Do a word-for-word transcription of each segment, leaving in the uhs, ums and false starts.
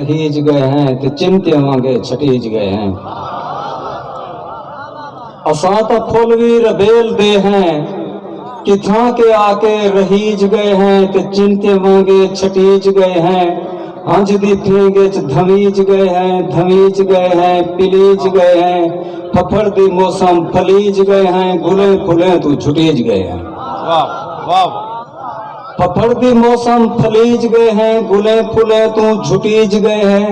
ہیج ڳئے ہیں تے چمٹیاں وانگے چھٹیج ڳئے ہیں۔ اساں تاں پھل وی ربیل دے ہیں، کتھاں کے آ کے رہیج ڳئے ہیں تے چمٹیاں وانگے چھٹیج ڳئے ہیں۔ ہنج دی پھینگ اچ دھویج ڳئے ہیں، دھویج ڳئے ہیں، پلیج ڳئے ہیں۔ پھپھڑ دی موسم پھلیج ڳئے ہیں، گلیں پھلیں توں جھٹیج ڳئے ہیں۔ واہ، واہ، واہ۔ پھپھڑ دی موسم پھلیج ڳئے ہیں، گلیں پھلیں توں جھٹیج ڳئے ہیں۔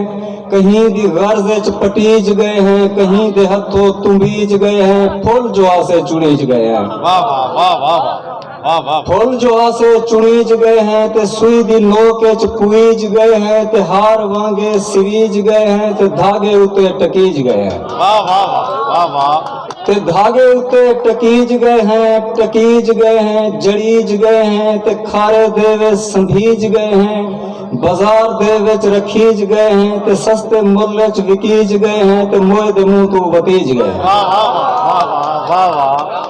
کہیں دی غرض اچ پٹیج ڳئے ہیں، کہیں دے ہتھوں تنبیج ڳئے ہیں۔ پھل جو آسے چنیج ڳئے ہیں۔ واہ، واہ، واہ، واہ، واہ۔ واہ، واہ۔ پھل جو آسے چنیج ڳئے ہیں تے سوئی دی نوک اچ پویج ڳئے ہیں تے ہار وانگے سویج ڳئے ہیں تے دھاڳے اتے ٹکیج ڳئے ہیں۔ واہ، واہ، واہ، واہ، واہ۔ تے دھاڳے اتے ٹکیج ڳئے ہیں، ٹکیج ڳئے ہیں، جڑیج ڳئے ہیں تے کھارے دے وچ سنبھیج ڳئے ہیں، بازار دے وچ رکھیج ڳئے ہیں تے سستے مل اچ وکیج ڳئے ہیں تے موئے دے منہ توں وتیج ڳئے ہیں۔ واہ، واہ، واہ، واہ، واہ، واہ۔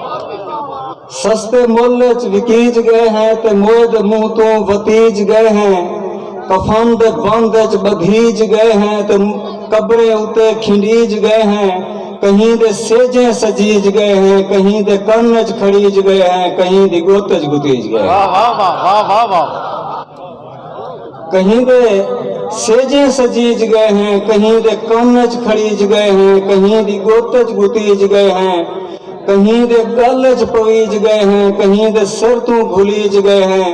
سستے مل اچ وکیج ڳئے ہیں تے موئے دے منہ توں وتیج ڳئے ہیں۔ کفن دے بند اچ ٻدھیج ڳئے ہیں تے قبریں اتے کھنڈیج ڳئے ہیں۔ کہیں دے سیجیں سجیج ڳئے ہیں، کہیں دے کن اچ کھڑیج ڳئے ہیں، کہیں دی ڳت اچ گتیج ڳئے ہیں۔ واہ، واہ، واہ، واہ، واہ، واہ۔ کہیں دے سیجیں سجیج ڳئے ہیں، کہیں دے کن اچ کھڑیج ڳئے ہیں، کہیں دی ڳت اچ گتیج ڳئے ہیں، کہیں دے ڳل اچ پویج ڳئے ہیں، کہیں دے سر توں گھلیج ڳئے ہیں،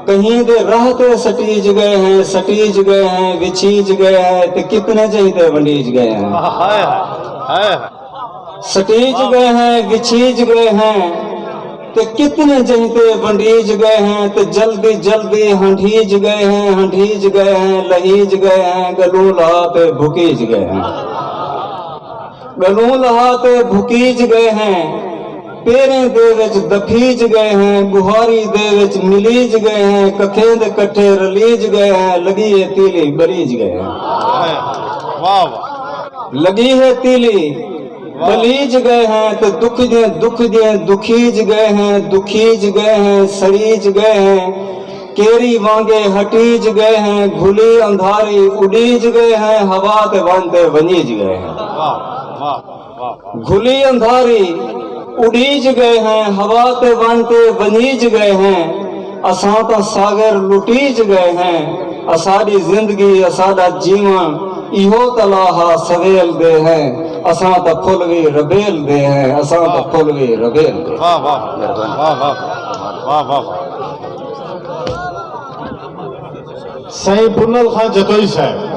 کہیں دے راہ تے سٹیج ڳئے ہیں، سٹیج ڳئے ہیں، وچھیج ڳئے ہیں، تے کتنے جہیں تے ونڈیج ڳئے ہیں۔ ہائے، ہائے۔ سٹیج ڳئے ہیں، وچھیج ڳئے ہیں، تے کتنے جہیں تے ونڈیج ڳئے ہیں، تے جلدی جلدی ہنڈھیج ڳئے ہیں، ہنڈھیج ڳئے ہیں، لہیج ڳئے ہیں، ڳلوں لہا تے بھکیج ڳئے ہیں۔ ڳلوں لہا تے بھکیج ڳئے ہیں، پیریں دے وچ دپھیج ڳئے ہیں، ٻوہاری دے وچ ملیج ڳئے ہیں، ککھیں دے کٹھے رلیج ڳئے ہیں، لڳی ہے تیلی ٻلیج ڳئے ہیں۔ واہ، واہ۔ لڳی ہے تیلی ٻلیج ڳئے ہیں تے دکھدیں دکھدیں دکھیج ڳئے ہیں، دکھیج ڳئے ہیں، سڑیج ڳئے ہیں، کیری وانگے ہٹیج ڳئے ہیں، گھلی اندھاری اݙیج ڳئے ہیں، ہوا تے ونڄ تے ونڄیج ڳئے ہیں۔ واہ، واہ، واہ، واہ۔ گھلی اندھاری اݙیج ڳئے ہیں، ہوا تے ونڄ تے ونڄیج ڳئے ہیں۔ اساں تاں ساغر لٹیج ڳئے ہیں، اساݙی زندگی، اساݙا جیوݨ ایہو تلاہ ہا سویل دے ہیں، اساں تاں پھل وی ربیل دے ہیں، اساں تاں پھل وی ربیل دے ہیں۔ واہ، واہ، واہ، واہ، واہ، واہ۔ سائیں پنل خان جتوئی صاحب۔